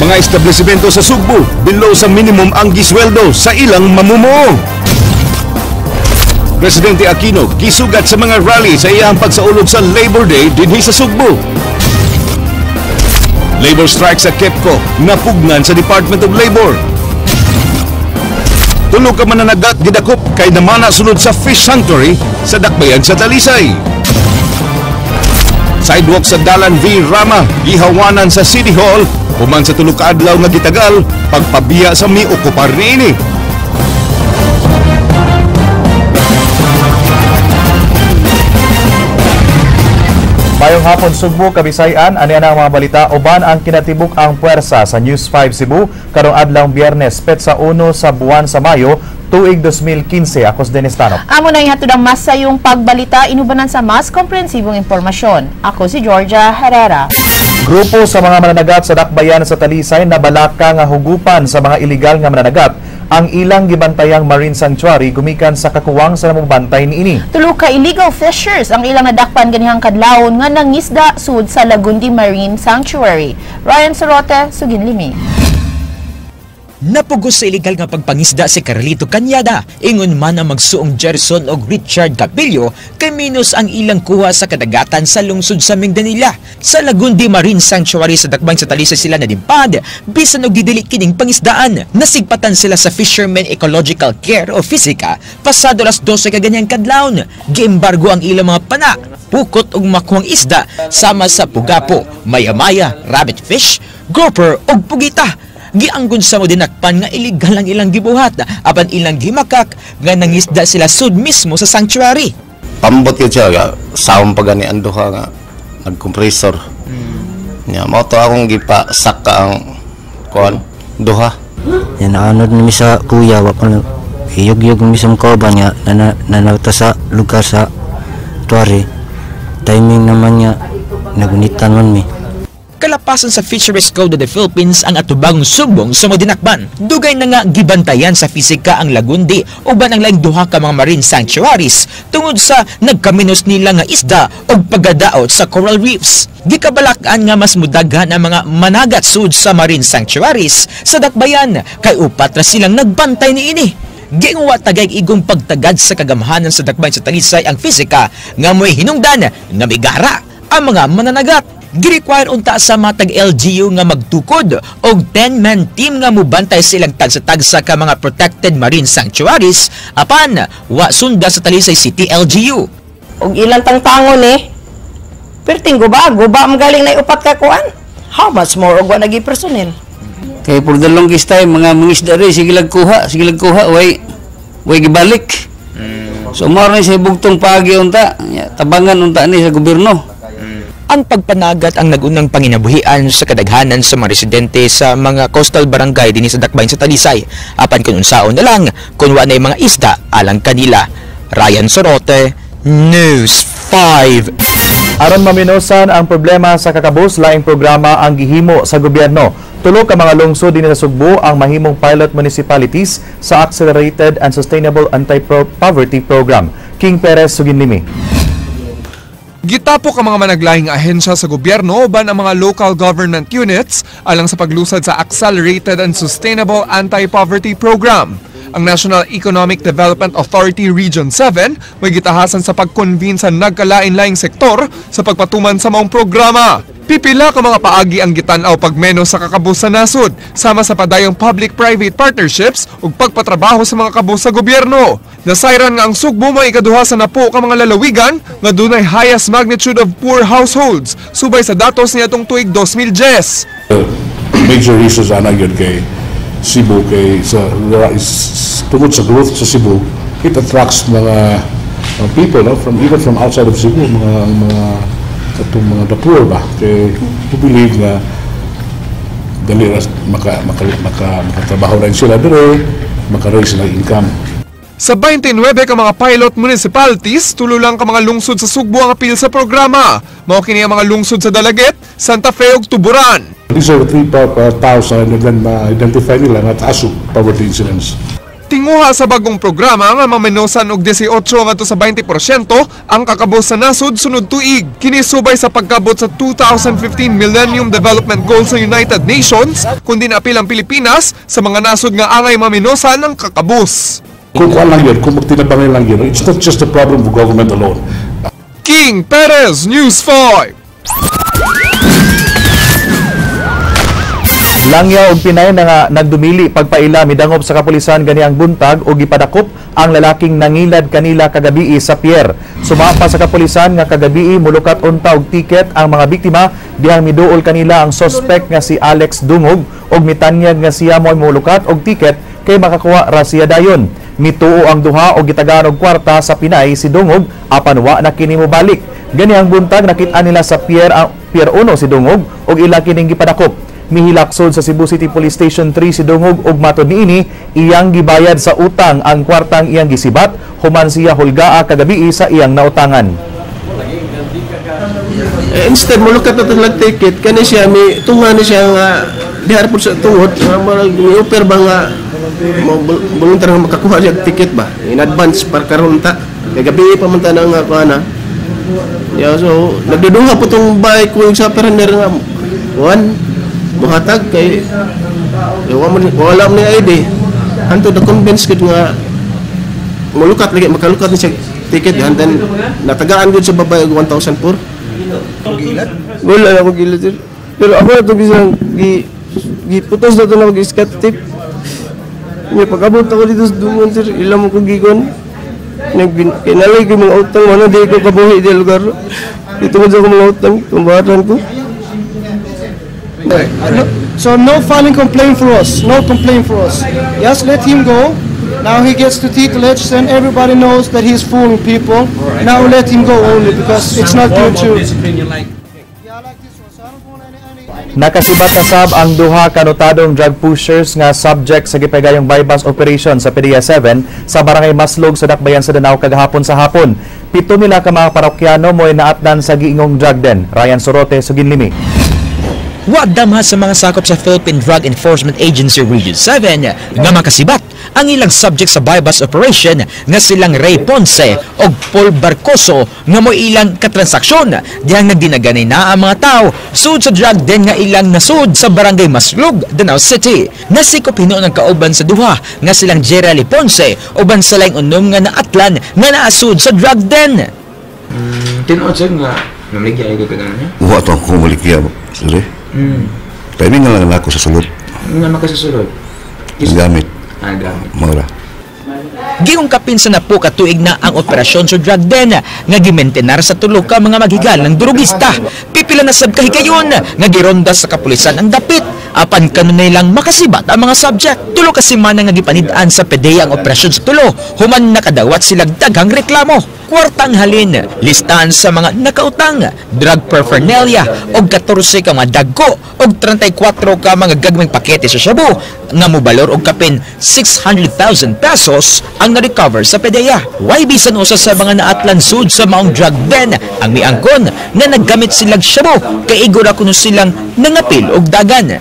Mga establishmento sa Sugbo, below sa minimum ang gisweldo sa ilang mamumuo. Presidente Aquino gisugat sa mga rally sa iyang pagsaulog sa Labor Day dinhi sa Sugbo. Labor strike sa KEPCO napugnan sa Department of Labor. Tulo ka mananagat gidakop kay namana sulod sa fish sanctuary sa Dakbayan sa Talisay. Sidewalk sa Dalan V. Rama gihawanan sa City Hall human sa tulo ka adlaw nga gitagal pagpabiya sa miokupar niini. Mayong hapon Sugbo, Kabisayan, ani ang mga balita uban ang kinatibuk ang puwersa sa News 5 Cebu karong adlawng Biyernes, petsa 1 sa buwan sa Mayo, tuig 2015. Ako si Dennis Tanop. Amo na ihatod ang mas sayong pagbalita inubanan sa mas komprehensibong impormasyon. Ako si Georgia Herrera. Grupo sa mga mananagat sa Dakbayan sa Talisay na balaka nga hugupan sa mga iligal nga mananagat ang ilang gibantayang marine sanctuary gumikan sa kakuwang sa namubantay niini. Tulo ka illegal fishers ang ilang nadakpan ganihang kadlawon nga nangisda sud sa Lagundi Marine Sanctuary. Ryan Sorote, Suginlimi. Napugos sa iligal nga pagpangisda si Carlito Cañada, ingon man ang magsuong Gerson og Richard Capillo kay minus ang ilang kuha sa kadagatan sa lungsod sa Mingdanilla. Sa Lagundi Marine Sanctuary sa Dakbayan sa Talisay sila nadimpad, bisan og didili kining pangisdaan. Nasigpatan sila sa Fishermen Ecological Care o Fisika pasado alas 12 kaganyang kadlawon. Giembargo ang ilang mga pana, pukot ug makuhang isda sama sa pugapo, maya-maya, rabbit fish, grouper ug pugita. Gianggon sa mo dinakpan nga iligal ang ilang gibuhat apan ilang gimakak nga nangisda sila sud mismo sa sanctuary. Pambot yun siya, sawang pa gani ang duha nga nagkompresor. Nya mao to akong gipasaka ang kuan duha. Yan naanod nami sa kuya wa pa hiyog-yog mi sa kauban nga nanawta sa lugar sa tuwari. Timing naman nga nagunitan man mi. Kalapasan sa Fisheries Code of the Philippines ang atubangong sumbong sa mga dinakban. Dugay na nga gibantayan sa fisika ang Lagundi uban ang laing duha ka mga marine sanctuaries tungod sa nagkaminos nila nga isda og pagadaot sa coral reefs. Gikabalak-an nga mas mudaghan ang mga managat sud sa marine sanctuaries sa Dakbayan kay upat ra silang nagbantay niini. Giinguwa tagay igong pagtagad sa kagamhanan sa Dakbayan sa Talisay ang fisika nga mo'y hinungdan nga migara ang mga mananagat. Gi-require unta sa matag LGU nga magtukod og 10-man team nga mubantay silang tagsa-tagsa ka mga protected marine sanctuaries apan wa sunda sa Talisay City LGU. Og ilang tangtangon eh. Perting guba, guba magaling na upat ka kuan. How much more og wa nagi personnel? Kay for the longest time mga mangisda rin sige lag kuha, way way gibalik. So mao ni sa bugtong paagi unta, tabangan unta ni sa gobyerno. Ang pagpanagat ang nagunang panginabuhian sa kadaghanan sa mga residente sa mga coastal barangay dinhi sa Dakbayan sa Talisay. Apan kung unsaon na lang kung wa nay mga isda alang kanila. Ryan Sorote, News 5. Aron maminosan ang problema sa kakabus, laing programa ang gihimo sa gobyerno. Tulo ka mga lungsod dinhi sa Sugbo ang mahimong pilot municipalities sa Accelerated and Sustainable Anti-Poverty Program. King Perez, Suginlimi. Gitapok ang mga managlahing ahensya sa gobyerno uban ang mga local government units alang sa paglusad sa Accelerated and Sustainable Anti-Poverty Program. Ang National Economic Development Authority Region 7 may gitahasan sa pag-convene sa nagkalain-laing sektor sa pagpatuman sa maong programa. Pipila ka mga paagi ang gitan-aw pagmenos sa kakabus sa nasod, sama sa padayong public-private partnerships ug pagpatrabaho sa mga kabus sa gobyerno. Nasayran nga ang Sugbo may ikaduha sa napo ka mga lalawigan nga dunay highest magnitude of poor households, subay sa datos niadtong tuig 2010. Major reasons ana gyud kay Cebu kay sa is, tungod sa growth sa Cebu, it attracts mga people, no, from even from outside of Cebu, mga katong mga the poor ba kay who believe na dali ra maka maka maka makatrabaho rin sila dire, maka-raise sila income. Sa 29 ka mga pilot municipalities, tulo lang ka mga lungsod sa Sugbo ang apil sa programa. Mao kini ang mga lungsod sa Dalaguete, Santa Fe ug Tuburan. These are 3,000 and then ma-identify nila nga taas og poverty incidence. Tinguha sa bagong programa nga mamenosan og 18 ngadto sa 20% ang kakabos sa nasod sunod tuig. Kini subay sa pagkabot sa 2015 Millennium Development Goals sa United Nations, kundi naapil ang Pilipinas sa mga nasod nga angay mamenosan ang kakabos. Kung kuan lang yun, kung magtinabangay lang yun, it's not just a problem of government alone. King Perez, News 5. Langyaw og Pinay na nga nagdumili pagpaila midangop sa kapulisan gani ang buntag og gipadakop ang lalaking nangilad kanila kagabii sa pier. Sumapa sa kapulisan nga kagabii mulukat unta og tiket ang mga biktima dihang miduol kanila ang sospek nga si Alex Dungog og mitanyag nga siya mo'y mulukat og tiket kay makakuha ra siya dayon. Mituo ang duha og gitagaan og kwarta sa Pinay si Dungog apan wa na kini mobalik. Gani ang buntag nakit-an nila sa pier ang Pier 1 si Dungog og ila kining gipadakop. Mihilaksod sa Cebu City Police Station 3 si Dungog ug matod niini iyang gibayad sa utang ang kwartang iyang gisibat human siya hulgaa kagabii sa iyang nautangan. Instead mulukat na itong ticket kani siya mi tunga ni siya nga dihar po sa tungod nga mi-offer ba nga volunteer nga makakuha siya ticket ba in advance para karon ta kay gabi pa man ta na nga kuha na. Yeah, so nagduduha po tong bike ko sa peraner nga one muhatag kay wala man ni ID hanto na convince gud nga mulukat lagi makalukat ni siya ticket and then natagaan gud sa babae og 1,004. Wala na ako gilat sir. Pero ako na ito bisang giputos na ito na mag-scat tape. Pag-abot ako dito sa dungon sir, ilam ko gigon. Kinalay ko mga utang, wala di ko kabuhi di lugar. Dito ko sa mga utang, tumbaran ko. So no filing complaint for us, no complaint for us. Yes, let him go. Now he gets to Titledge, then everybody knows that he's fooling people. Now let him go only because it's not good to... Nakasibat na sab ang duha kanotadong drug pushers nga subject sa gipagayong bypass operation sa PDEA 7 sa Barangay Maslog sa Dakbayan sa Danao kagahapon sa hapon. 7 nila ka mga parokyano mo'y naatdan sa giingong drug den. Ryan Sorote, Suginlimi. Wa damha sa mga sakop sa Philippine Drug Enforcement Agency Region 7 nga makasibat ang ilang subject sa bypass operation nga silang Ray Ponce og Paul Barcoso nga mo ilang katransaksyon dihang nagdinaganay na ang mga tao sud sa drug den nga ilang nasud sa Barangay Maslog, Danao City. Nasikop hinuon ang kauban sa duha nga silang Jerry Ponce uban sa laing unom nga naatlan nga naasud sa drug den. Tinuod sir nga namaligya ay kaganan niya? Wa to ako maligya sir. Timing nga lang ako sa sulod. Nga makasasulod? Gamit. Ah, gamit. Mura. Gingong kapin sa napo katuig na ang operasyon sa drug den nga gimentenar sa tulo ka mga maghigal ng durugista. Pipila na sab kahigayon nga gironda sa kapulisan ang dapit apan kanunay lang makasibat ang mga subject. Tulo ka semana nga gipanid-an sa PDEA ang operasyon sa tulo human nakadawat silang daghang reklamo. Kwartang halin, listahan sa mga nakautang, drug paraphernalia og 14 ka mga dagko og 34 ka mga gagmayng pakete sa shabu nga mobalor og kapin 600,000 pesos ang na-recover sa PDEA. Way bisan usa sa mga naatlan sud sa maong drug den ang miangkon nga naggamit silang shabu kay igora kuno silang nangapil og dagan.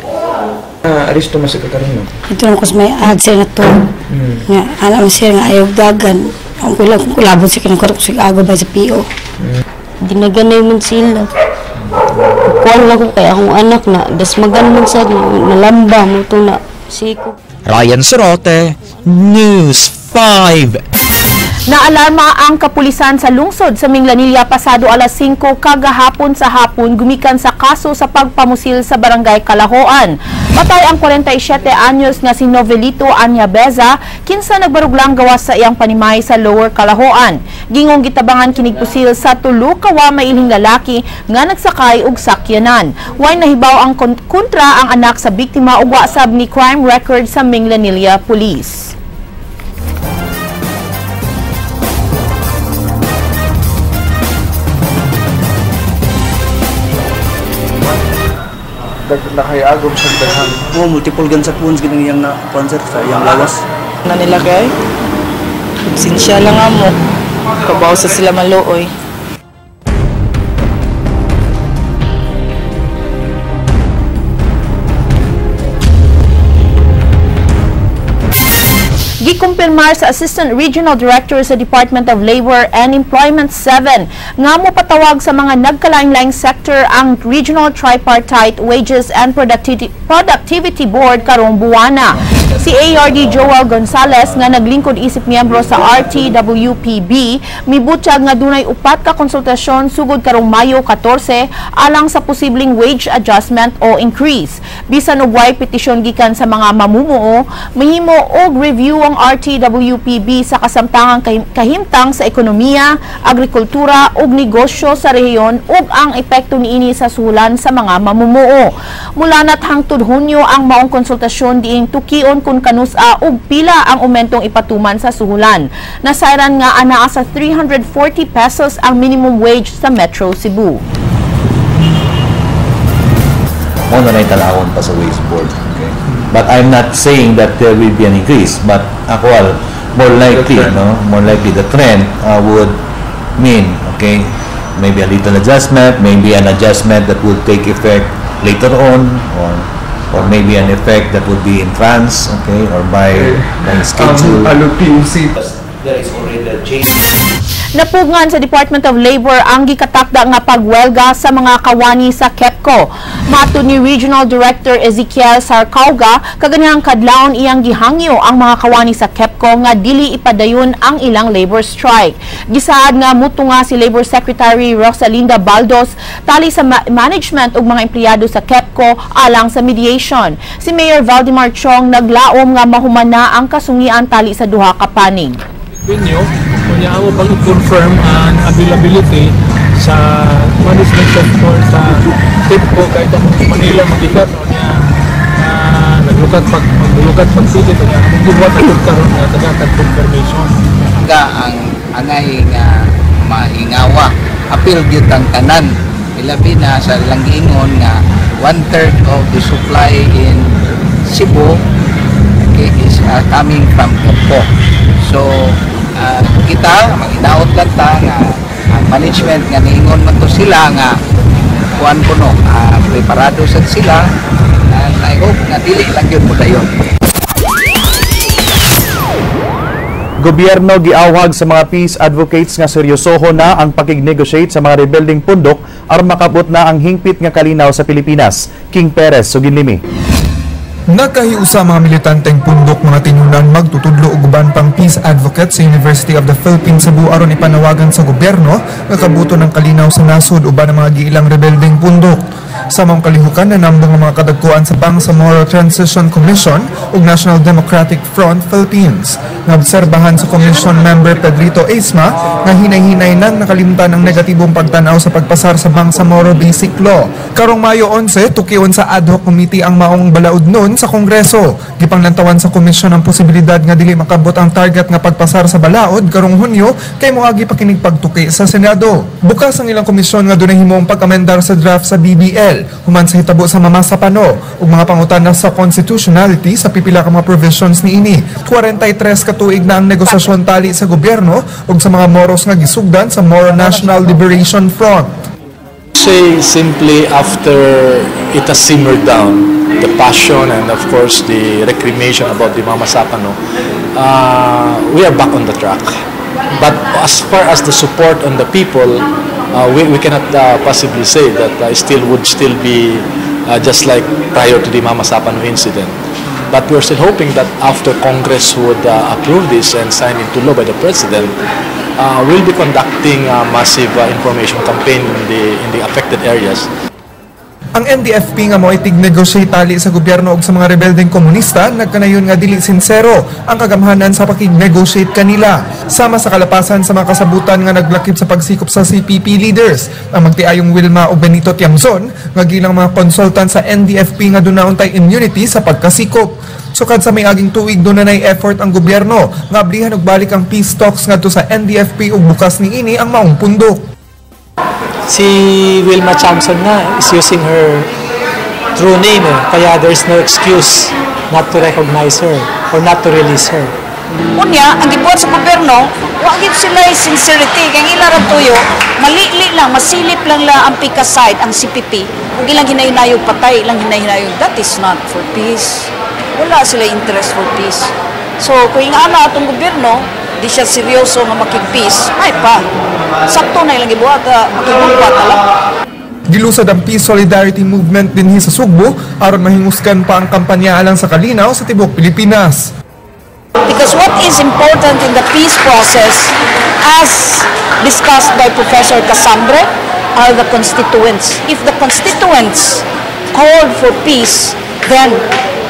Aresto man sa kakaron no. Ito lang ko sa may ad sir na to. Nga alam sir nga ayaw dagan. Ang kulabot sa kanang karok sa ago ba sa PO. Dinaganay man sila. Kuan lang ko kay akong anak na dasmagan man sa nalamba mo to na siko. Ryan Sorote, News 5. Naalarma ang kapulisan sa lungsod sa Minglanilla pasado alas 5 kagahapon sa hapon gumikan sa kaso sa pagpamusil sa Barangay Kalahoan. Patay ang 47 anyos nga si Novelito Anyabeza kinsa nagbaruglang gawas sa iyang panimay sa Lower Kalahoan. Gingong gitabangan kinig pusil sa tulo ka wa mailhing lalaki nga nagsakay og sakyanan. Way nahibaw ang kontra ang anak sa biktima ug wa sab ni crime record sa Minglanilla Police. Nakayagom sa daghan. Oh, multiple gunshot wounds gid ang iyang na sir sa iyang lawas. Na nila kay konsensya lang amo. Kabaw sa sila maluoy. Gikumpirma Gikumpirmar sa Assistant Regional Director sa Department of Labor and Employment 7 nga mopatawag sa mga nagkalain-laing sector ang Regional Tripartite Wages and Productivity Board karong buwana. Si ARD Joel Gonzales nga naglingkod isip miyembro sa RTWPB mibutyag nga dunay upat ka konsultasyon sugod karong Mayo 14 alang sa posibleng wage adjustment o increase. Bisan og way petisyon gikan sa mga mamumuo, mahimo og review ang RTWPB sa kasamtangang kahimtang sa ekonomiya, agrikultura ug negosyo sa rehiyon ug ang epekto niini sa suhulan sa mga mamumuo. Mula na't hangtod Hunyo ang maong konsultasyon diing tukion kung kanus-a ug pila ang umentong ipatuman sa suhulan. Nasayran nga anaa sa 340 pesos ang minimum wage sa Metro Cebu. Mao na na'y tan-awon pa sa wage board. Okay? But I'm not saying that there will be an increase, but ako, well, more likely, no? More likely the trend would mean, okay, maybe a little adjustment, maybe an adjustment that would take effect later on, or maybe an effect that would be in trans, okay, or by schedule. PUC. There is already a change. Napugngan sa Department of Labor ang gikatakda nga pagwelga sa mga kawani sa KEPCO. Matud ni Regional Director Ezekiel Sarcauga, kaganihang kadlawon iyang gihangyo ang mga kawani sa KEPCO nga dili ipadayon ang ilang labor strike. Gisaad nga mutunga si Labor Secretary Rosalinda Baldos tali sa management ug mga empleyado sa KEPCO alang sa mediation. Si Mayor Valdemar Chong naglaom nga mahumana ang kasungian tali sa duha ka panig. Venue, kunya amo bang i-confirm ang availability sa management sector sa KEPCO kahit ang Manila magikat niya naglukat pag maglukat pag city niya among gibuhat na karon nga taga confirmation. Nga ang angay nga mahingawa, apil gyud ang tanan, ilabi na sa ilang giingon nga one third of the supply in Cebu, okay, is coming from KEPCO. So kita maginaot lang ta nga ang management nga niingon man to sila nga kuan kuno preparado sad sila, and I hope nga dili lang gyud mo dayon. Gobyerno giawhag sa mga peace advocates nga seryosoho na ang pakig-negotiate sa mga rebeldeng pundok aron makabot na ang hingpit nga kalinaw sa Pilipinas. King Perez, Suginlimi. Nakahiusa mga militanteng pundok, mga tinunan, magtutudlo ug uban pang peace advocates sa University of the Philippines Cebu aron ipanawagan sa gobyerno nga kabuto ng kalinaw sa nasod uban ang mga giilang rebeldeng pundok. Sa maong kalihukan, nanambong ang mga kadagkuan sa Bangsamoro Transition Commission ug National Democratic Front Philippines. Naobserbahan sa commission member Pedrito Eisma nga hinay-hinay nang nakalimtan ang negatibong pagtanaw sa pagpasar sa Bangsamoro Basic Law. Karong Mayo 11, tukion sa ad hoc committee ang maong balaod nun sa Kongreso. Gipanglantawan sa komisyon ang posibilidad nga dili makabot ang target nga pagpasar sa balaod karong Hunyo kay moagi pa kinig pagtuki sa Senado. Bukas ang ilang komisyon nga dunay himong pag-amendar sa draft sa BBL human sa hitabo sa Mamasapano ug mga pangutana sa constitutionality sa pipila ka mga provisions niini. 43 ka tuig na ang negosasyon tali sa gobyerno ug sa mga Moros nga gisugdan sa Moro National Liberation Front. Say simply, after it has simmered down, the passion and of course the reclamation about the Mamasapano, we are back on the track. But as far as the support on the people, we cannot possibly say that still would still be just like prior to the Mamasapano incident. But we're still hoping that after Congress would approve this and sign into law by the President, we'll be conducting a massive information campaign in the affected areas. Ang NDFP nga mo'y tig-negotiate tali sa gobyerno ug sa mga rebeldeng komunista nagkanayon nga dili sinsero ang kagamhanan sa pakig-negotiate kanila. Sama sa kalapasan sa mga kasabutan nga naglakip sa pagsikop sa CPP leaders ang magtiayong Wilma ug Benito Tiamzon nga gilang mga consultant sa NDFP nga duna untay immunity sa pagkasikop. Sukad sa may-aging tuig, duna nay effort ang gobyerno nga ablihan og balik ang peace talks ngadto sa NDFP ug bukas niini ang maong pundok. Si Wilma Tiamzon nga is using her true name eh. Kaya there's no excuse not to recognize her or not to release her. Unya, ang gibuhat sa gobyerno, wa gid sila sincerity kay ang ila ra tuyo, malili lang, masilip lang la ang pika side ang CPP. Ug ilang hinahinayog patay, ilang hinahinayog, that is not for peace. Wala sila interest for peace. So kung ingana atong gobyerno, di siya seryoso nga makig-peace, ay pa. Sakto na ilang gibuhat, makigugpa ta lang. Gilusad ang Peace Solidarity Movement dinhi sa Sugbo aron mahingusgan pa ang kampanya alang sa kalinaw sa tibuok Pilipinas. Because what is important in the peace process, as discussed by Professor Casambre, are the constituents. If the constituents called for peace, then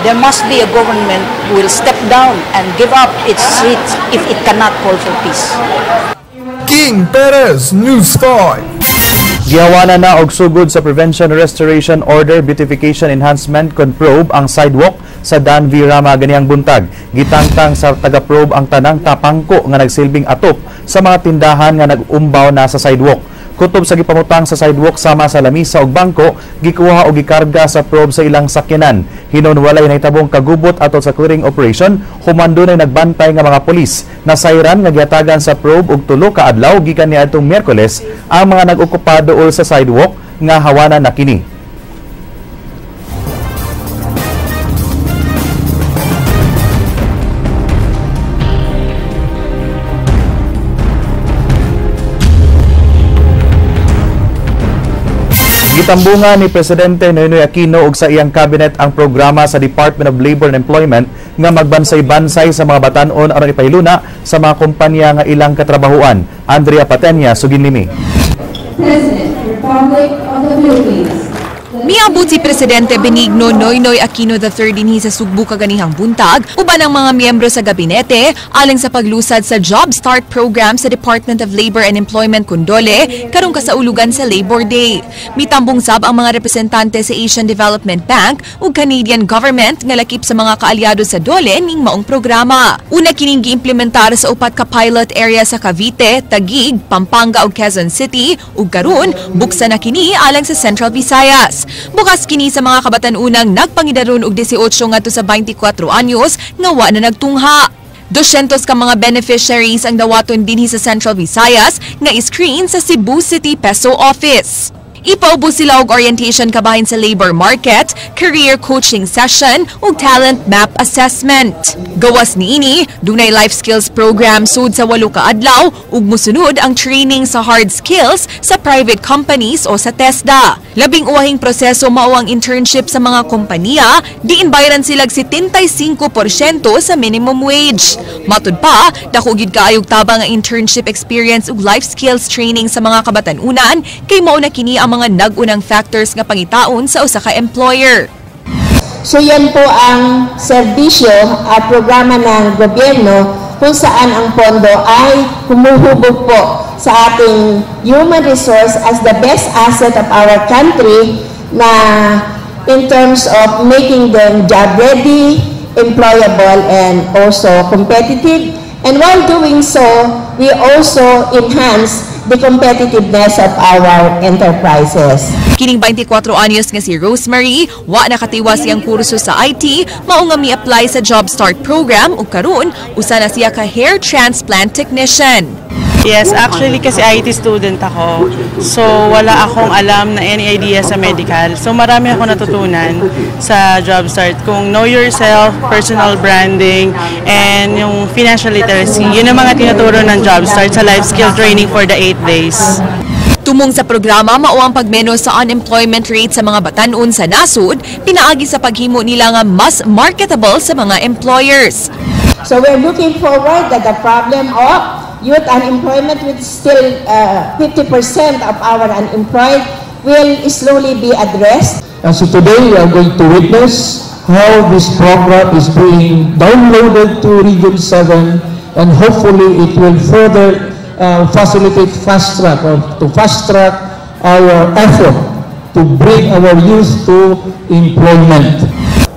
there must be a government who will step down and give up its seat if it cannot call for peace. King Perez, News 5. Gihawanan na og sugod sa Prevention Restoration Order Beautification Enhancement kon probe ang sidewalk sa Dan V. Rama ganihang buntag. Gitangtang sa taga-probe ang tanang tapangko nga nagsilbing atop sa mga tindahan nga nag-umbaw na sa sidewalk. Kutob sa gipamutang sa sidewalk sama sa lamisa ug bangko, gikuha og gikarga sa probe sa ilang sakyanan. Hinon walay nahitabong kagubot atol sa clearing operation, human dunay nagbantay nga mga pulis. Nasayran nga gihatagan sa probe og 3 ka adlaw gikan niadtong Miyerkules ang mga nag-okupa duol sa sidewalk nga hawanan na kini. Gitambungan ni Presidente Noynoy Aquino ug sa iyang cabinet ang programa sa Department of Labor and Employment nga magbansay-bansay sa mga batan-on aron ipahiluna sa mga kumpanya nga ilang katrabahuan. Andrea Patenya, Suginlimi. President, Republic of the Philippines. Miabot si Presidente Benigno Noynoy Aquino III dinhi sa Sugbo kaganihang buntag uban ang mga miyembro sa gabinete alang sa paglusad sa Job Start Program sa Department of Labor and Employment Kondole karong kasaulugan sa Labor Day. Mitambong sab ang mga representante sa Asian Development Bank ug Canadian Government nga lakip sa mga kaalyado sa DOLE ning maong programa. Una kining giimplementar sa upat ka pilot area sa Cavite, Taguig, Pampanga ug Quezon City ug karon buksan na kini alang sa Central Visayas. Bukas kini sa mga kabatan-unang nagpangidaron og 18 ngadto sa 24 anyos nga wa na nagtungha. 200 ka mga beneficiaries ang dawaton dinhi sa Central Visayas nga iscreen sa Cebu City Peso Office. Ipaubos sila og orientation kabahin sa labor market, career coaching session ug talent map assessment. Gawas niini, dunay life skills program sud sa 8 ka adlaw ug mosunod ang training sa hard skills sa private companies o sa TESDA. Labing uwahing proseso mao ang internship sa mga kompanya, diin bayaran silag 75% sa minimum wage. Matud pa, dako gyud kaayog tabang ang internship experience ug life skills training sa mga kabatan-unan kay mao na kini ang mga nag-unang factors nga pangitaon sa usa ka employer. So yan po ang serbisyo at programa ng gobyerno kung saan ang pondo ay humuhubog po sa ating human resource as the best asset of our country na in terms of making them job ready, employable, and also competitive. And while doing so, we also enhance the competitiveness of our enterprises. Kining 24 anyos nga si Rosemary, wa nakatiwas siyang kurso sa IT, mao nga mi-apply sa Job Start program ug karon usa na siya ka hair transplant technician. Yes, actually kasi IT student ako. So wala akong alam na any idea sa medical. So marami ako natutunan sa Job Start. Kung know yourself, personal branding, and yung financial literacy. Yun ang mga tinuturo ng Job Start sa life skill training for the 8 days. Tumong sa programa mao ang pagmenos sa unemployment rate sa mga batan-on sa nasod, pinaagi sa paghimo nila nga mas marketable sa mga employers. So we're looking forward that the problem of youth unemployment, which still 50% of our unemployed, will slowly be addressed. And so today we are going to witness how this program is being downloaded to Region 7, and hopefully it will further facilitate fast track or to fast track our effort to bring our youth to employment.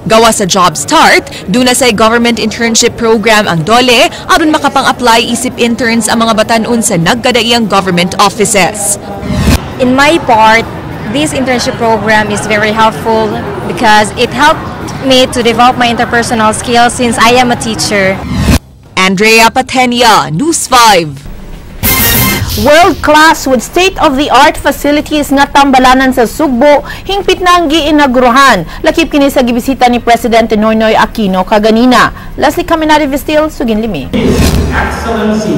Gawa sa Job Start, duna sa government internship program ang DOLE aron makapang-apply isip interns ang mga batan-on sa nagkadaiyang government offices. In my part, this internship program is very helpful because it helped me to develop my interpersonal skills since I am a teacher. Andrea Patenia, News 5. World class with state-of-the-art facilities nga tambalanan sa Sugbo, hingpit na ang giinaguruhan. Lakip kini sa gibisita ni Presidente Noynoy Aquino kaganina. Leslie Caminade Vestil, sugin limi. Excellency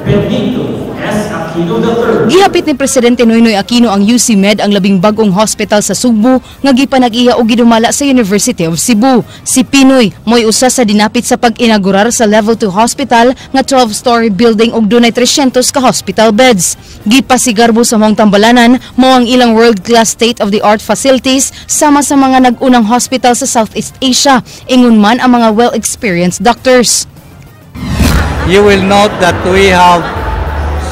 Benigno S. Aquino III. Gihapit ni Presidente Noynoy Aquino ang UC Med, ang labing bag-ong hospital sa Sugbo nga gipanag-iya og gidumala sa University of Cebu. Si PNoy mo'y usa sa dinapit sa pag-inaugurar sa Level 2 Hospital nga 12-story building og dunay 300 ka hospital beds. Gipasigarbo sa maong tambalanan mao ang ilang world-class state-of-the-art facilities sama sa mga nag-unang hospital sa Southeast Asia. Ingon man ang mga well-experienced doctors. You will note that we have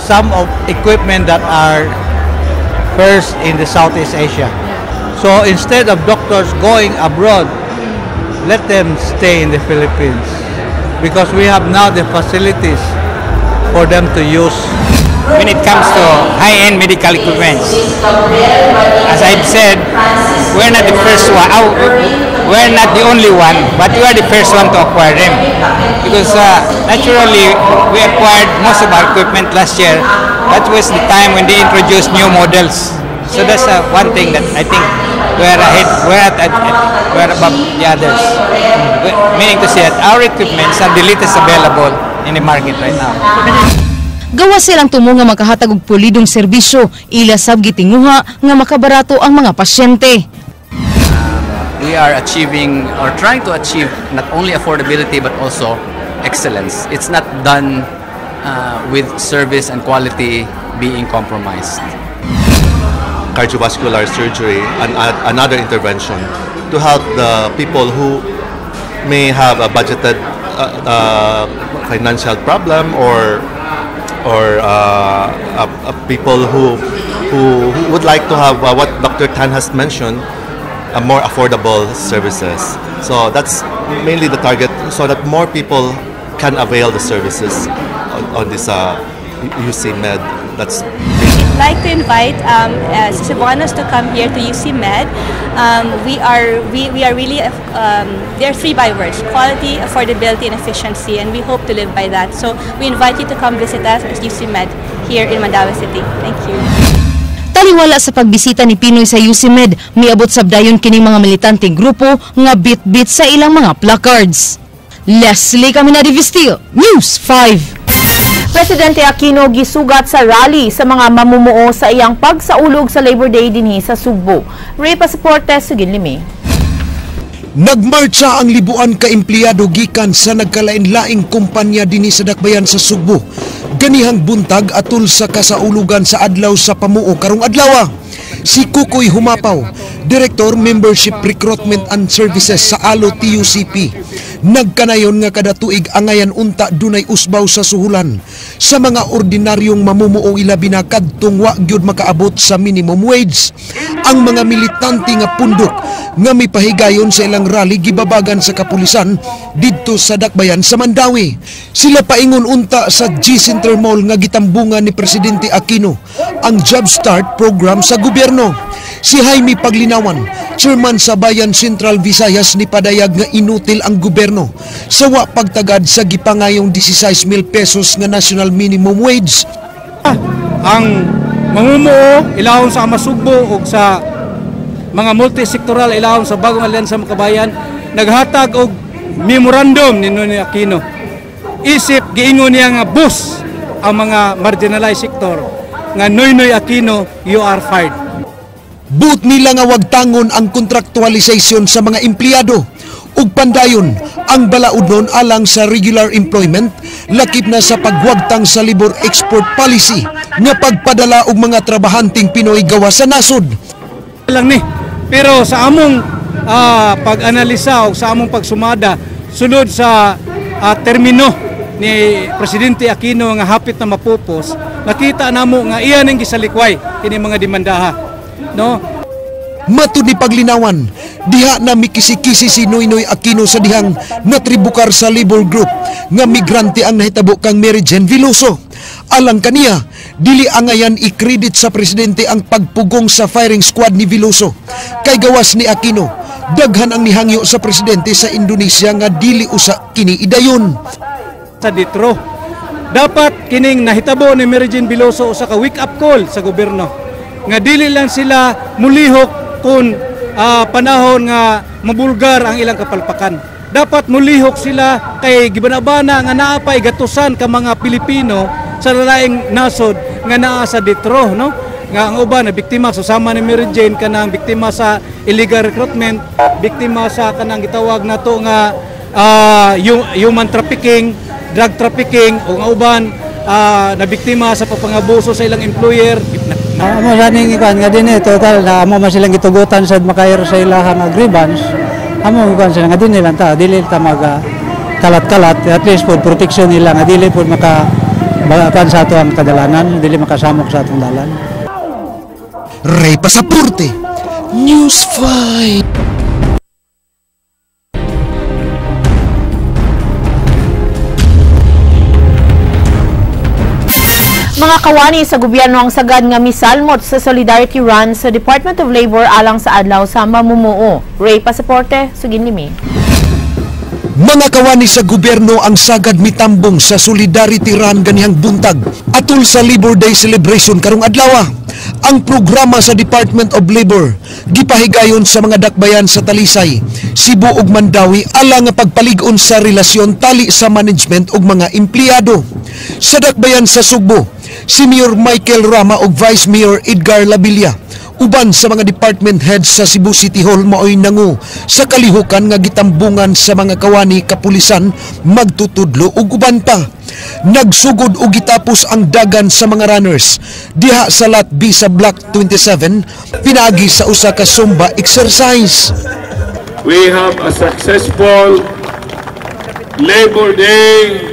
some of equipment that are first in the Southeast Asia. So instead of doctors going abroad, let them stay in the Philippines because we have now the facilities for them to use. When it comes to high-end medical equipment, as I've said, we're not the first one, oh, we're not the only one, but we are the first one to acquire them. Because naturally, we acquired most of our equipment last year. That was the time when they introduced new models. So that's one thing that I think we're ahead, we're, at, we're above the others. Meaning to say that our equipments are the latest available in the market right now. Gawas silang tumo nga makahatag og pulidong serbisyo, ila sab gitinguha nga makabarato ang mga pasyente. We are achieving or trying to achieve not only affordability but also excellence. It's not done with service and quality being compromised. Cardiovascular surgery and another intervention to help the people who may have a budgeted financial problem or people who would like to have what Dr. Tan has mentioned, more affordable services. So that's mainly the target, so that more people can avail the services on this UC Med. That's Like to invite Cebuanos to come here to UC Med. We are really there are three bywords: quality, affordability, and efficiency, and we hope to live by that. So we invite you to come visit us at UC Med here in Mandaue City. Thank you. Taliwala sa pagbisita ni PNoy sa UCMed, miabot sab dayon kining mga militanteng grupo nga bit-bit sa ilang mga placards. Leslie Caminade Vestil, News 5. Presidente Aquino gisugat sa rally sa mga mamumuo sa iyang pagsaulog sa Labor Day dinhi sa Sugbo. Ray Pasaporte, sugin limi. Nagmarcha ang libuan ka empleyado gikan sa nagkalain-laing kumpanya dinhi sa dakbayan sa Sugbo ganihang buntag atul sa kasaulugan sa Adlaw sa Pamuo karong adlaw. Si Kukoy Humapaw, Director Membership Recruitment and Services sa ALO TUCP, nagkanayon nga kada tuig angayan unta dunay usbaw sa suhulan sa mga ordinaryong mamumuo, ilabi na kadtong wa gyud makaabot sa minimum wage. Ang mga militante nga pundok nga mipahigayon sa ilang rally gibabagan sa kapulisan didto sa dakbayan sa Mandaue. Sila paingon unta sa G Center Mall nga gitambungan ni Presidente Aquino ang Job Start program sa gobyerno. Si Jaime Paglinawan, chairman sa Bayan Central Visayas, ni padayag nga inutil ang gobyerno sa wa pagtagad sa gipangayong 16 mil pesos nga national minimum wage. Ang mamumuo ilawom sa Amasugbo ug sa mga multisektoral ilawom sa Bagong Alyansa Makabayan naghatag og memorandum ni Noynoy Aquino. Isip giingon niya nga boss ang mga marginalized sector nga, "Noynoy Aquino, you are fired." Buot nila nga wagtangon ang contractualization sa mga empleyado ug pandayon ang balaudnon alang sa regular employment, lakip na sa pagwagtang sa labor export policy nga pagpadala og mga trabahanteng Pinoy gawa sa nasod. Lang ni. Pero sa among pag-analisa o sa among pagsumada sulod sa termino ni Presidente Aquino nga hapit na mapupos, nakita namo nga iya ning gisalikway kini mga demandaha. No? Matud ni Paglinawan, diha na mikisi-kisi si Noynoy Aquino sa dihang natribukar sa labor group nga migrante ang nahitabo kang Mary Jane Veloso. Alang kaniya, dili angayan i-credit sa presidente ang pagpugong sa firing squad ni Veloso. Kay gawas ni Aquino, daghan ang nihangyo sa presidente sa Indonesia nga dili usa kini idayon. Sa death row. Dapat kining nahitabo ni Mary Jane Veloso usa ka wake up call sa gobyerno nga dili lang sila mulihok kung panahon nga mabulgar ang ilang kapalpakan. Dapat mulihok sila kay gibanabana nga naa pay gatusan ka mga Pilipino sa lalaing nasod nga naa sa detro, no? Nga ang uban na biktima susama ni Mary Jane kanang biktima sa illegal recruitment, biktima sa kanang gitawag nato nga human trafficking, drug trafficking, o nga uban na biktima sa papangabuso sa ilang employer. Amo saning ikuan nga dinhi total na amo man silang gitugutan sad makair sa ilahang grievance. Amo kuan sila nga dinhi lang ta, dili ta maga kalat-kalat, at least for protection nila nga dili pud maka kuan sa ato ang kadalanan, dili makasamok sa atong dalan. Ray Pasaporte, News 5. Mga kawani sa gobyerno ang sagad nga misalmot sa Solidarity Run sa Department of Labor alang sa adlaw sa mamumuo. Ray Pasaporte, sugin limi. Mga kawani sa gobyerno ang sagad mitambong sa Solidarity Run ganihang buntag atol sa Labor Day celebration karong adlaw. Ang programa sa Department of Labor gipahigayon sa mga dakbayan sa Talisay, Cebu ug Mandawi alang nga pagpalig-on sa relasyon tali sa management ug mga empleyado. Sa dakbayan sa Sugbo, si Mayor Michael Rama ug Vice Mayor Edgar Labilla uban sa mga department heads sa Cebu City Hall maoy nangu sa kalihukan nga gitambungan sa mga kawani kapulisan magtutudlo ug uban pa. Nagsugod ug gitapos ang dagan sa mga runners diha sa Lot B sa Block 27 pinaagi sa usa ka Zumba exercise. We have a successful Labor Day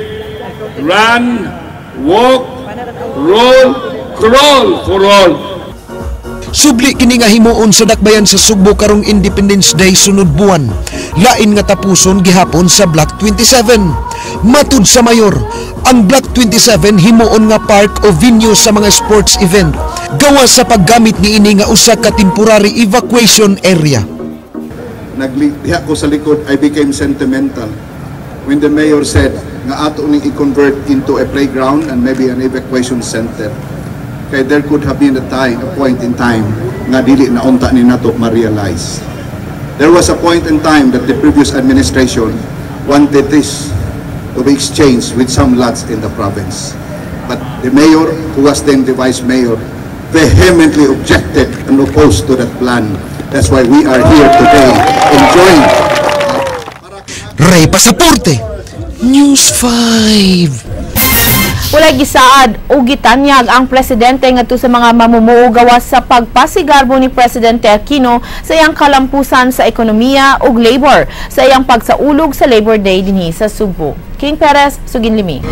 run, walk, roll, crawl for all. Subli kini nga himuon sa dakbayan sa Sugbo karong Independence Day sunod buwan. Lain nga tapuson gihapon sa Block 27. Matud sa mayor, ang Block 27 himuon nga park o venue sa mga sports event. Gawa sa paggamit niini nga usa ka temporary evacuation area. Nagliha ko sa likod, I became sentimental when the mayor said nga ato ning i-convert into a playground and maybe an evacuation center. Kay there could have been a time, a point in time nga dili na unta ni nato ma-realize. There was a point in time that the previous administration wanted this to be exchanged with some lots in the province. But the mayor, who was then the vice mayor, vehemently objected and opposed to that plan. That's why we are here today enjoying. Ray Pasaporte, News 5. Walay gisaad o gitanyag ang presidente ngadto sa mga mamumuo gawas sa pagpasigarbo ni Presidente Aquino sa iyang kalampusan sa ekonomiya ug labor sa iyang pagsaulog sa Labor Day dinhi sa Sugbo. King Perez, sugin limi.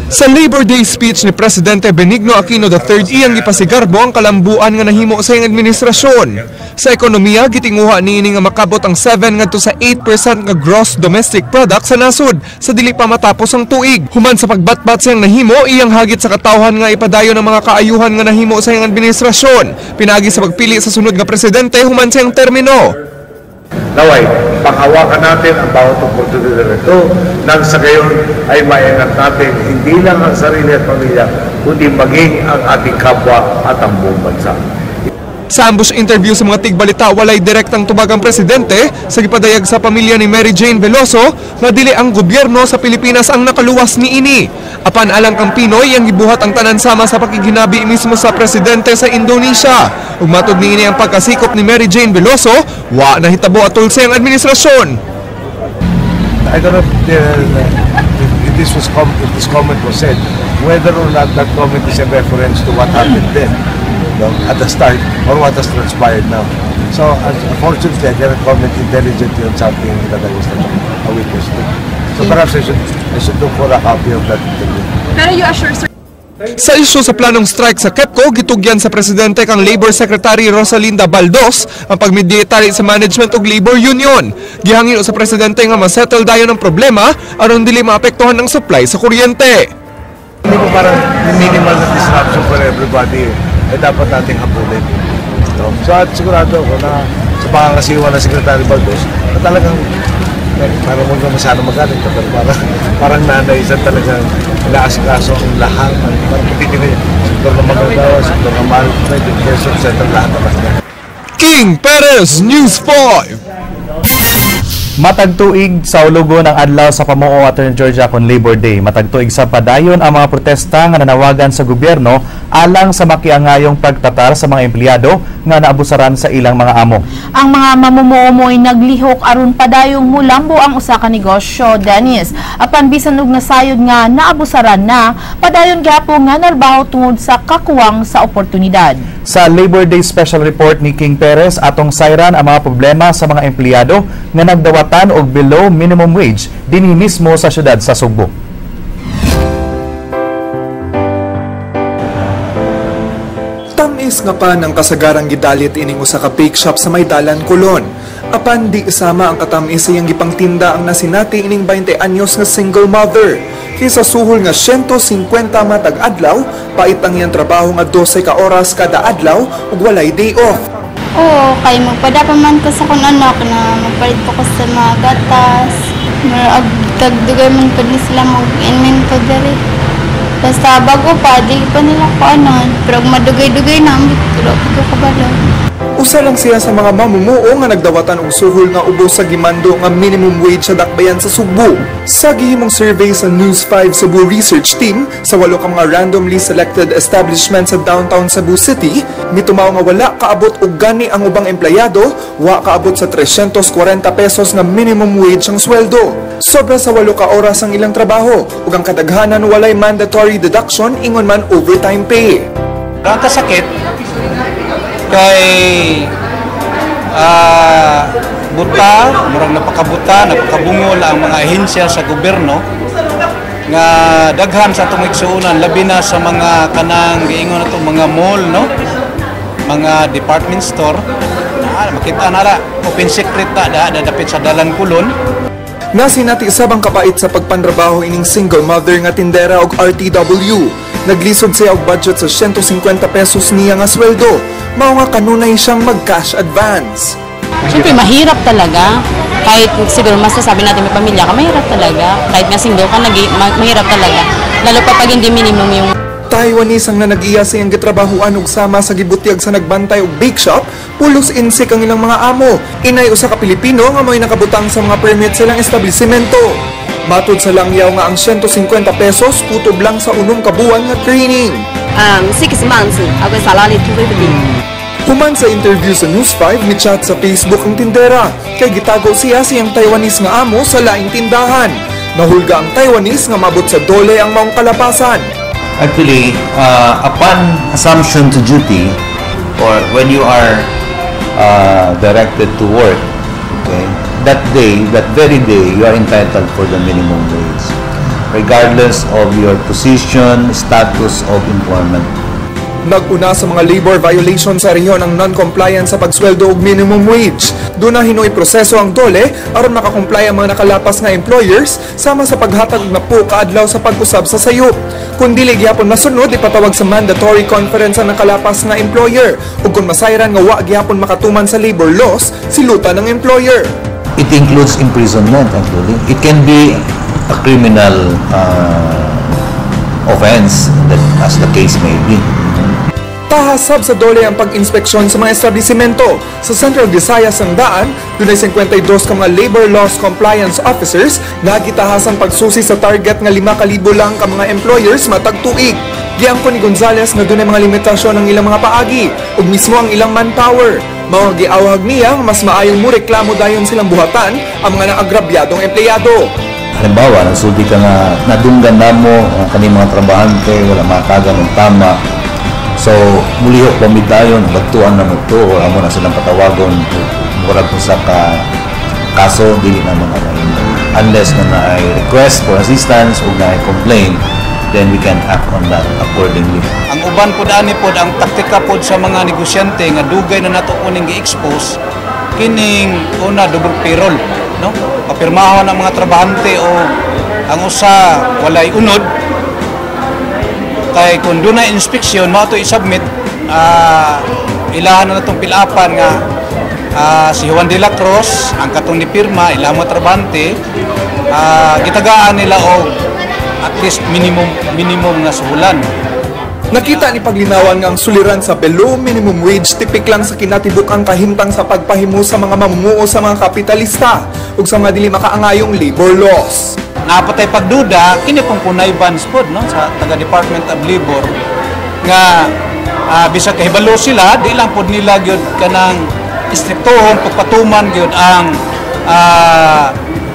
Sa Labor Day speech ni Presidente Benigno Aquino III, iyang gipasigarbo ang kalambuan nga nahimo sa iyang administrasyon. Sa ekonomiya, gitinguha niini nga makabot ang 7 ngadto sa 8% nga gross domestic product sa nasod sa dili pa matapos ang tuig. Human sa pagbatbat sa iyang nahimo, iyang hagit sa katawhan nga ipadayon ang mga kaayuhan nga nahimo sa iyang administrasyon. Pinaagi sa pagpili sa sunod nga presidente human sa iyang termino. Naway, panghawakan natin ang bawat oportunidad nito nang sa gayon ay maingat natin hindi lang ang sarili at pamilya, kundi maging ang ating kapwa at ang buong bansa. Sa ambush interview sa mga tigbalita, walay direktang tubag ang presidente sa gipadayag sa pamilya ni Mary Jane Veloso nga dili ang gobyerno sa Pilipinas ang nakaluwas niini. Apan alang kang Pinoy ang gibuhat ang tanan sama sa pakiginabi mismo sa presidente sa Indonesia. Ug matud niini ang pagkasikop ni Mary Jane Veloso, wa nahitabo atol sa iyang administrasyon. I don't know if this was if this comment was said, whether or not that comment is a reference to what happened then, no, at the start, or what has transpired now. So, unfortunately, I cannot comment intelligently on something that I was not a witness to. So perhaps I should look for a copy of that interview. Pero you assure, sir. Sa isyu sa planong strike sa KEPCO, gitugyan sa presidente kang Labor Secretary Rosalinda Baldos ang pagmediatari sa management ug labor union. Gihangyo sa presidente nga masettle dayon ang problema aron dili maapektuhan ang supply sa kuryente. Hindi ko parang minimal na disruption for everybody eh dapat nating habulin. No? So at sigurado ako na sa pangangasiwa ng Secretary Baldos na talagang Parang huwag naman sana magalit, pero parang nanay isa talagang inaasikaso ang lahat. Parang titignan niya, sektor ng magagawa, sektor ng management, education, etc. Lahat naman niya. King Perez, News 5. Matag tuig sa ulugo ng adlaw sa pamuo, Attorney Georgia, kon Labor Day. Matag tuig sa padayon ang mga protesta nga nanawagan sa gobyerno alang sa makiangayong pagtatar sa mga empleyado nga naabusaran sa ilang mga amo. Ang mga mamumuo mo'y naglihok aron padayong mulambo ang usa ka negosyo, Dennis. Apan bisan og nasayod nga naabusaran na, padayon gyapon nga narbaho tungod sa kakuwang sa oportunidad. Sa Labor Day Special Report ni King Perez, atong sayran ang mga problema sa mga empleyado nga nagdawatan og below minimum wage dinhi mismo sa syudad sa Sugbo. Tamis nga pa ng kasagarang gidalit ining usa ka bake shop sa may dalan Colon. Apan di sama ang katamis iyang gipangtinda ang nasinati ining 20 anyos nga single mother. Kaysa suhol nga 150 matag adlaw, pait ang iyang trabaho nga 12 ka oras kada adlaw ug walay day off. Oo, kay magpada pa man ko sa akong anak na magpalit pa ko sa mga gatas. Tagdugay man pa ni sila mag-invento diri. Basta bago pa, di pa nila ko ano. Pero madugay-dugay na, wala ko kabalo. Usa lang siya sa mga mamumuo nga nagdawatan og suhol nga ubos sa gimando nga minimum wage sa dakbayan sa Sugbo. Sa gihimong survey sa News 5 Cebu Research Team sa 8 ka mga randomly selected establishment sa downtown Cebu City, mitumaw nga wala kaabot og gani ang ubang empleyado, wa kaabot sa 340 pesos nga minimum wage ang sweldo. Sobra sa 8 ka oras ang ilang trabaho ug ang kadaghanan walay mandatory deduction ingon man overtime pay. Ang kasakit kay buta, murag napakabuta, napakabungol ang mga ahensya sa gobyerno nga daghan sa atong igsuonan, labi na sa mga kanang giingon nato mga mall, no? Mga department store, na makita na ra, open secret na da, dapit sa dalan Kulon. Nasinati usab ang kapait sa pagpanrabaho ining single mother nga tindera og RTW. Naglisod siya og budget sa 150 pesos niya nga sweldo. Mao nga kanunay siyang mag-cash advance. Siyempre, mahirap talaga. Kahit siguro masasabi natin may pamilya ka, mahirap talaga. Kahit nga single ka, mahirap talaga. Lalo pa pag hindi minimum yung Taiwanese ang nanag-iya sa iyang gitrabahuan og sama sa gibutyag sa nagbantay og bake shop, pulos insik ang ilang mga amo. Inay usa ka Pilipino nga mo'y nakabutang sa mga permit sa ilang establishmento. Matud sa langyaw nga ang 150 pesos kutob lang sa unom ka buwan nga training. 6 months, ako salary 250. Human sa interview sa News 5, mi-chat sa Facebook ang tindera. Kay gitago siya sa iyang Taiwanese nga amo sa laing tindahan. Nahulga ang Taiwanese nga mabot sa dole ang maong kalapasan. Actually, upon assumption to duty, or when you are directed to work, okay, that day, that very day, you are entitled for the minimum wage, regardless of your position, status of employment. Nag-una sa mga labor violation sa rehiyon ang non-compliance sa pagsweldo og minimum wage. Doon na hinuoy proseso ang dole aron makakomply ang mga nakalapas nga employers sama sa paghatag og napo kaadlaw sa pag-usab sa sayop. Kung dili gihapon masunod, ipatawag sa mandatory conference ang nakalapas nga employer ug kung masayran nga wa gihapon makatuman sa labor laws, silutan ng employer. It includes imprisonment actually. It can be a criminal offense, that, as the case may be. Tahasab sa dole ang pag-inspeksyon sa mga establishmento. Sa Central Visayas ang daan, dunay 52 ka mga labor laws compliance officers na gitahasan pagsusi sa target nga 5,000 lang ka mga employers matag tuig. Giangko ni Gonzales nga dunay mga limitasyon ang ilang mga paagi ug mismo ang ilang manpower. Mao giawhag niya nga mas maayong mo reklamo dayon silang buhatan ang mga naagrabyadong empleyado. Halimbawa, nagsulti ka nga nadunggan namo ang kaning mga trabahante, wala makagan ng tama. So, mulihok pa mi dayon, batuan na mo to, or amo na silang patawagon, murag kung sa ka kaso, dili na mga mahimo. Unless na naay request for assistance o naay complaint, then we can act on that accordingly. Ang uban pod ani pod ang taktika pod sa mga negosyante nga dugay na nato kuning gi-expose kining una double payroll, no? Papirmahon ang mga trabahante o ang usa walay unod kay kung doon na inspection mao to i-submit, ilahan na natong pilapan nga Si Juan de la Cruz, ang katong ni pirma, ilang mga trabante, gitagaan nila og at least minimum minimum nga suhulan. Nakita ni Paglinawan nga ang suliran sa below minimum wage tipik lang sa kinatibuk-ang kahimtang sa pagpahimo sa mga mamumuo sa mga kapitalista ug sa mga dili makaangayong labor laws. Naa pa tay pagduda kini pong connivance pod, no, sa taga Department of Labor nga bisag kahibalo sila, di lang pod nila gyud kanang istriktohon pagpatuman gyud ang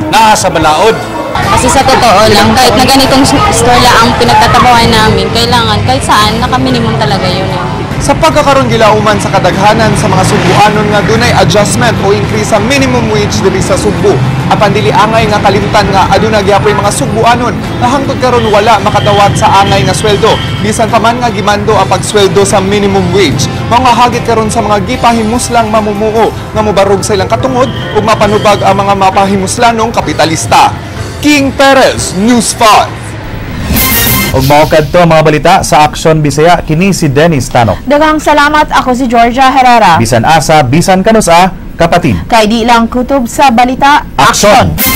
naa sa balaod. Kasi sa totoo lang, kahit na ganitong store lang ang pinagtatabawan namin, kailangan kahit saan, naka-minimum talaga yun eh. Sa pagkakaroon gilauman sa kadaghanan sa mga Sugbuanon nga dunay adjustment o increase sa minimum wage diri sa Sugbo. Apan dili angay nga kalimtan nga aduna gyapoy mga Sugbuanon nga hangtod karon wala makadawat sa angay nga sweldo, bisan pa man nga gimando ang pagsweldo sa minimum wage. Mao nga hagit karon sa mga gipahimuslang mamumuo nga mobarog sa ilang katungod ug mapanubag ang mga mapahimuslanong kapitalista. King Perez, News 5. Ug mao kadto ang mga balita sa Aksyon Bisaya, kini si Dennis Tanok. Daghang salamat, ako si Georgia Herrera. Bisan asa, bisan kanusa, kapatid. Kay di lang kutob sa balita. Aksyon!